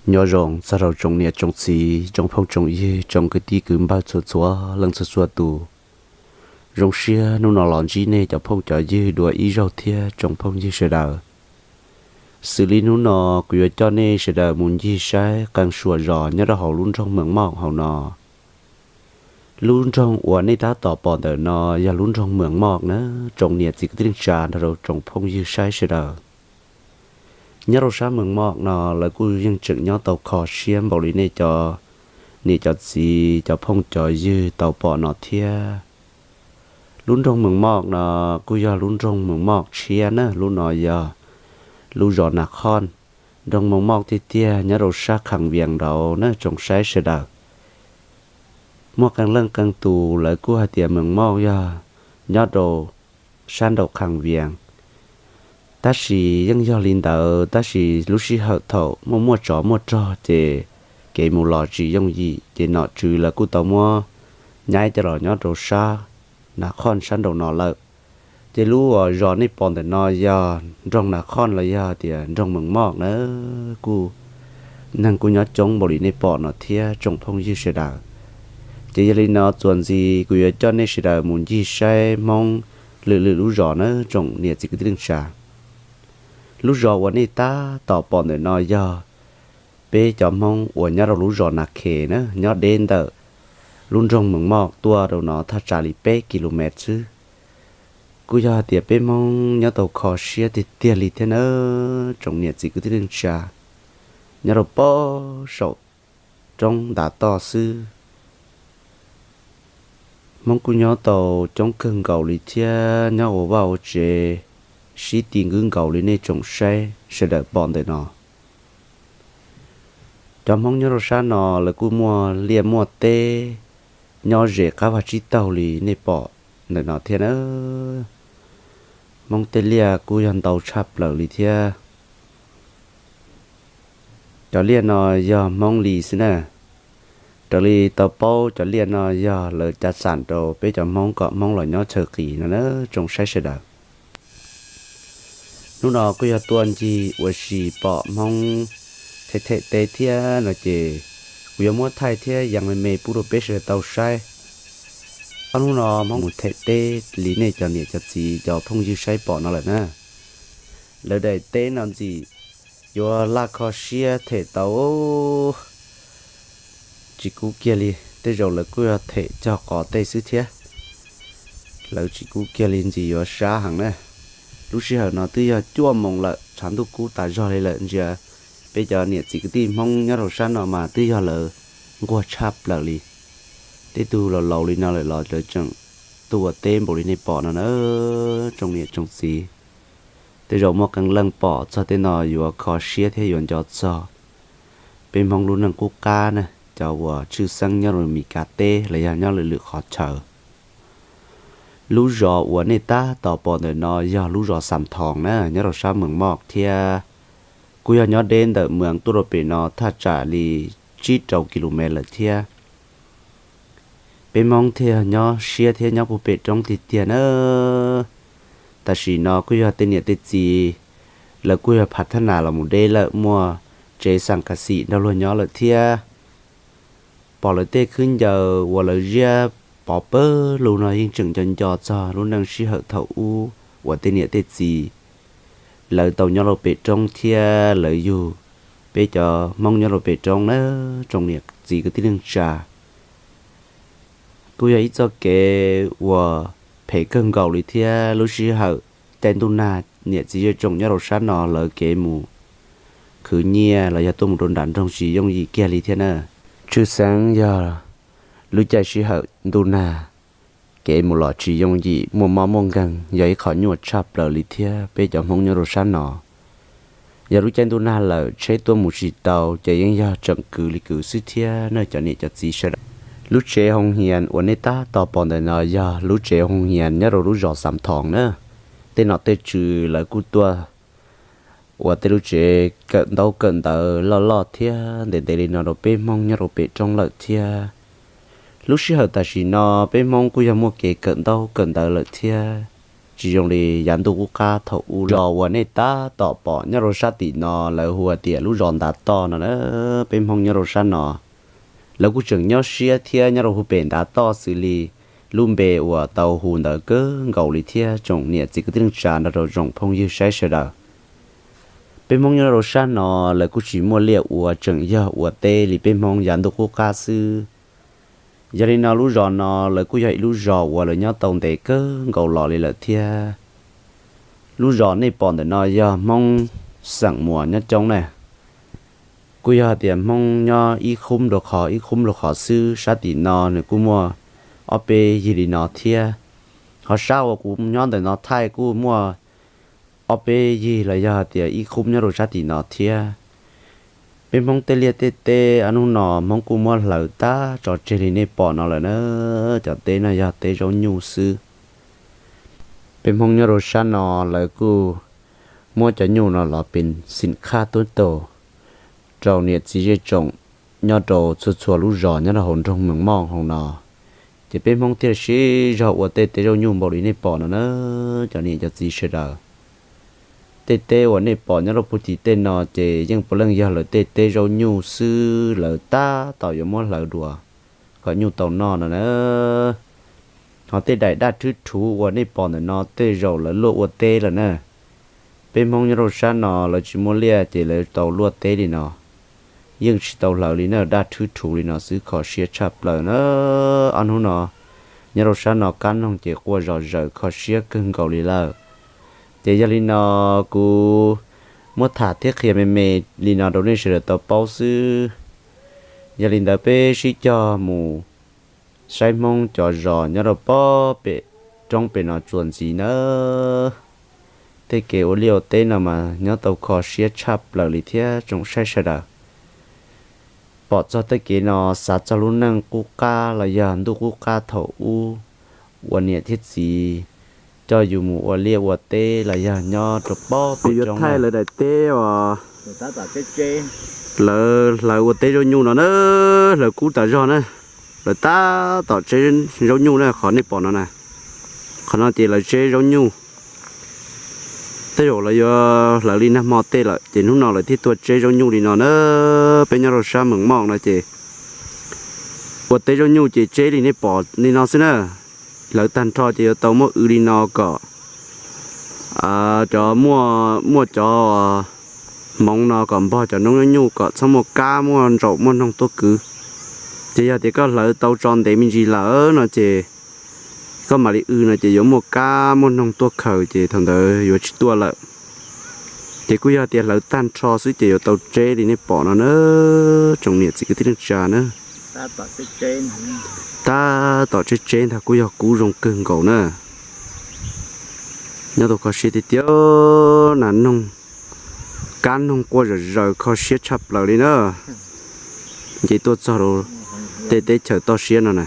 Nyob zoo txog rau tsoom niam tsoom txiv, tsoom phooj tsoom ywg, tsoom kwv tij kwv npawg txhua txhua leej txhua txhua tus. Zoo siab hnub no los ntsib nej cov phooj cov ywg dua ib zaug thiab tsoom phooj ywg sawv daws. Xws li hnub no kuv yuav coj nej sawv daws mus ncig saib qee suam zos nyob rau hauv lub nroog Mees Moj hauv no. Lub nroog uas nej tab tom pom ntawm no yog lub nroog Mees Moj na, tsoom niam txiv kwv tij neej tsa nrog rau tsoom phooj ywg saib sawv daws. Nyob rau sab Mees Moj no lawv kuj yeej tseem nyob tau kho siab npaum li nej cov niam cov txiv cov phooj cov ywg tau pom no thiab. Lub nroog Mees Moj no kuj yog lub nroog Mees Moj tshiab na, lub no yog lub zos Nas Khoj, nroog Mees Moj tiag tiag nyob rau sab Kham Vias nraud na tsoom saib sawv daws. Muaj qee leej qee tus lawv kuj hais tias Mees Moj yog nyob rau sab nraum Kham Vias. Tab sis yeej yog li ntawd, tab sis lub sij hawm thaum muaj muaj tsov muaj rog ces kev mus los tsis yooj yim, ces nom tswv lawv kuj tau muab nyaib coj los nyob rau sab Nas Khoj sab nraum no lawm. Ces lub uas zos nej pom ntawm no yog nroog Nas Khoj los yog tias nroog Mees Moj na, kuj neeg kuj nyob coob npaum li nej pom no thiab tsoom phooj ywg sawv daws. Ces yog li no txuas ntxiv kuv yuav coj nej sawv daws mus ncig saib Hmoob lwm lwm lub zos na tsoom niam txiv kwv tij neej tsa. Lub zos uas nej tab tom pom ntawm no yog peb cov Hmoob uas nyob rau lub zos Nas Khes na, nyob deb ntawm lub nroog Mees Moj tuaj rau no thaj tsam li peb ki lu mev xwb. Kuj yog hais tias peb Hmoob nyob tau kho siab tiag tiag li thiab nawb tsoom niam txiv kwv tij neej tsa. Nyob rau pob saum roob ntav toj xwb, Hmoob kuj nyob tau coob kawg nkaus li thiab, nyob ua vaj ua tsev sib ti nkwb nkaus li nej tsoom saib sawv daws pom ntawm no. Cov Hmoob nyob rau sab no lawv kuj muaj liaj muaj teb nyob ze qab vaj tsib taug li nej pom ntawm no thiab na. Hmoob tej liaj kuj yog ntau tshaj plaws li thiab. Cov liaj no yog Hmoob li xwb na. Raws li tau paub cov liaj no yog lawv cav xam rau peb cov Hmoob kom Hmoob los nyob chaw qis no na tsoom saib sawv daws. Hnub no kuj yog tuaj ncig ua si pom Hmoob them them teb thiab no ces kuv yuav muab thaij thiab yees me me pub rau peb sawv daws tau saib. Ob hnub no Hmoob mus them teb li nej cov niam cov txiv cov phooj ywg saib pom no lawm na. Lawv daim teb no ntxim yuav laj kho siab them tau tsis kub kiag li, tej zaum lawv kuj yog them cog qos tej xwb thiab. Lawv tsis kub kiag li, ntxim yuav sab heev na. Lub sij hawm no twb yog cuaj moos lawm, tshav ntuj kub tas zog li lawm, ntsia peb cov niam txiv kwv tij Hmoob nyob rau sab no mas twb yog lawv nquag tshaj plaws li. Tej tug laus laus li no lawm los lawv tseem tuaj ua teb npaum li nej pom no na tsoom niam tsoom txiv. Tej zaum muaj qee leej pom txog tej no yuav kho siab thiab yuav nco txog peb Hmoob lub neej qub qab na, cov uas tshwj xeeb nyob rau Mis Kas teb los yog nyob lwm lwm qhov chaw. Lub zos uas nej tab tom pom ntawm no yog lub zos Xam Thoos na, nyob rau sab Mees Moj thiab. Kuj yog nyob deb ntawm Mees tuaj rau pem no thaj tsam li tsib rau ki lu mev lawm thiab. Peb Hmoob thiaj nyob siab thiab nyob puag pem roob tiag tiag na. Tam sim no kuj yog tej niam tej txiv lawv kuj yog phav thab nas los mus deb lawm, muaj tsev xam kas xim nrog luag nyob lawm thiab. Pom lawv tej khwb ncaws uas lawv ziab pov pawg lug no yeej tseem nco nco txog lub neej sij hawm thaum ub uas tej niam tej txiv lawv tau nyob rau pem roob thiab lawv yug peb cov Hmoob nyob rau pem roob na tsoom niam txiv kwv tij neej tsa. Kuj yog ib txoj kev uas phem kawg nkaus li thiab. Lub sij hawm caij ntuj nag niam txiv zej tsoom nyob rau sab no lawv kev mus khwv nyiaj los yog tuaj mus rau nram nroog tsis yooj yim kiag li thiab na. Tshwj xeeb yog lub caij sij hawm ntuj nag, kev mus los tsis yooj yim, muaj mob muaj nkeeg, yog ib qho nyuaj tshaj plaws li thiab peb cov Hmoob nyob rau sab no. Yog lub caij ntuj nag lawm tsheb tuaj mus tsis tau ces yeej yog tseem kwv li kwv xwb thiab na cov niam cov txiv sawv daws. Lub tsev hoo hias uas nej tab tom pom ntawm no yog lub tsev hoo hias nyob rau lub zos Xam Thoos na. Tej nom tej tswv lawv kuj tuaj ua tej lub tsev kawm ntaub kawm ntawv loj loj thiab ntev ntev li no rau peb Hmoob nyob rau pem roob lawm thiab. Lub sij hawm tam sim no peb Hmoob kuj yog muaj kev kawm ntaub kawm ntawv lawm thiab. tsis zoo li yav ntuj qub qab thaum ub. Zos uas nej tab tom pom nyob rau sab tim no lawv hu tias lub zos Ntav Toj no na. Peb Hmoob nyob rau sab no, lawv kuj tseem nyob siab thiab nyob rau hu pem Ntav Toj xws li lub npe uas tau hu ntawd kawg nkaus li thiab tsoom niam txiv kwv tij neej tsa nrog rau tsoom phooj ywg saib sawv daws. Peb Hmoob nyob rau sab no, lawv kuj tsis muaj liaj ua, tseem yog ua teb li peb Hmoob yav ntuj qub qab xwb. Yog li no lub zos no lawv kuj yog ib lub zos uas lawv nyob tau ntev kawg nkaus los li lawm thiab. Lub zos nej pom ntawm no yog Hmoob xeem Muas nyob coob na. Kuj yog hais tias Hmoob nyob ib khub rau qhov ib khub rau qhov xwb, sab tim no nws kuj muaj ob peb yig li no thiab. Ho sab uas kuv nyob ntawm no thaij kuj muaj ob peb yig los yog hais tias ib khub nyob rau sab tim no thiab. Peb Hmoob tej liaj tej teb ob hnub no Hmoob kuj muab hlawv tag tso tseg li nej pom no lawm na. Cov teb no yog teb zaub nyuj xwb. Peb Hmoob nyob rau sab no lawv kuj muab cov nyuj no los pes xim khaj tub taug rau niam txiv zej tsoom nyob rau txhua txhua lub zos nyob rau hauv nroog Meem Moj hauv no. Ces peb Hmoob thiaj siv zog ua tej teb zaub nyuj npaum li nej pom no na, cov niam cov txiv sawv daws. Tej teb uas nej pom nyob rau puag tim tej no ces yeej puav leej yog lawv tej teb zaub nyuj xwb, lawv tab tom yuav muab hlawv dua kom nyuj tau noj no na. Ho tej daim daj rhwb rhuv uas nej pom ntawm no tej zaum lawv luaj ua teb lawm na. Peb Hmoob nyob rau sab no lawv tsis muaj liaj ces lawv tau luaj teb li no, yeej tsis tau hlawv li na, daj rhwb rhuv li no xwb kho siab tshaj plaws na. Ob hnub no nyob rau sab no kab noog ces quaj zom zaws kho siab kawg nkaus li lawm. Ces yog li no kuv muab tham thiab qhia me me li no rau nej sawv daws tau paub xwb. Yog li ntawd peb sib cog mus saib Hmoob cov zos nyob rau pob pem roob pem no txuas ntxiv nawb. Tej kev ua liaj ua teb no mas nyob tau kho siab tshaj plaws li thiab tsoom saib sawv daws. Pom txog tej kev no xav txog lub neej qub qab los yog ntuj qub qab thaum ub uas niam thiab txiv coj yus mus ua liaj ua teb los yog nyob rau pob pem roob lawv daim teb os. Lawv hlawv ua teb zaub nyuj no na, hlawv kub tas zog na. Lawv tab tom tseb zaub nyuj na, qhov nej pom no na. Qhov no ces lawv tseb zaub nyuj. Tej zaum lawv yuav hlawv li nag hmo tej lawm ces hnub no lawv thiaj tuaj tseb zaub nyuj li no na. Peb nyob rau sab Meem Moj no ces ua teb zaub nyuj ces tseb li nej pom li no xwb na. Hlawv tag nrho ces yuav tau muab w li no kom cov muaj, muaj cov hmoov no kom npog cov noob zaub nyuj kom txhob muaj kab muaj ntsaum muaj noog tuaj kwv. Ces yog tias koj hlawv tau tso ntev me ntsis lawm no ces koj mam li w no ces yuav muaj kab muaj noog tuaj khaws ces thaum ntawd yuav tsis tuaj lawm. Ces kuj yog tias hlawv tag nrho xwb ces yuav tau tseb li nej pom no na, tsoom niam txiv kwv tij neej tsa na. Tab tom tseb tseb ntag kuj yog kub zoo kawg nkaus na. Nyob tau kho siab tiag tiag, nas noog, kab noog quaj zom zaws kho siab tshaj plaws li na. Nce tuaj txog rau tej teb chaws toj siab no na.